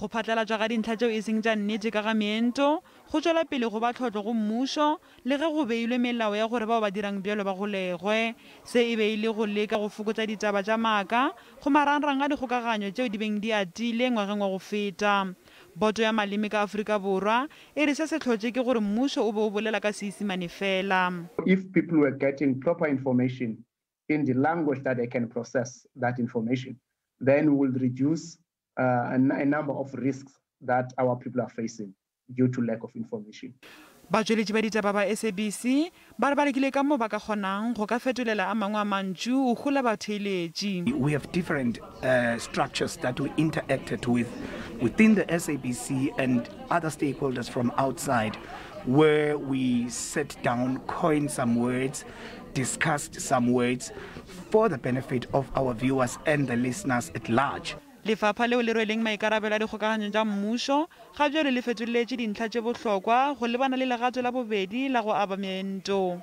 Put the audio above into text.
Go phatlalatšwa ga dintlha tšeo e seng tša nnete ka ga meento go tšwela pele go ba tlhotlo go mmušo le ge go beilwe melao ya gore bao ba dirang bjalo ba golegwe. Se e be e le go leka go fokotša ditaba tša maaka go marangrang a dikgokaganyo tšeo di beng di atile ngwageng wa go feta. Boto ya Maleme ka Afrika Borwa e re se se hlotše ke gore mmušo o be o bolela ka Seisimane fela. If people were getting proper information in the language that they can process that information, then we will reduce uh, a, a number of risks that our people are facing due to lack of information. Batšweletši ba ditaba ba SABC ba re ba lekile ka mo ba ka kgonang go ka fetolela a mangwe a mantšu go hola batheeletši. We have different uh, structures that we interacted with within the SABC and other stakeholders from outside where we sat down, coined some words, discussed some words for the benefit of our viewers and the listeners at large. Lefapha leo le rweleng maikarabelo a dikgokaganyo tša mmušo ga bjale le fetoletše dintlha tše bohlokwa go lebana le legato la bobedi la go aba meento.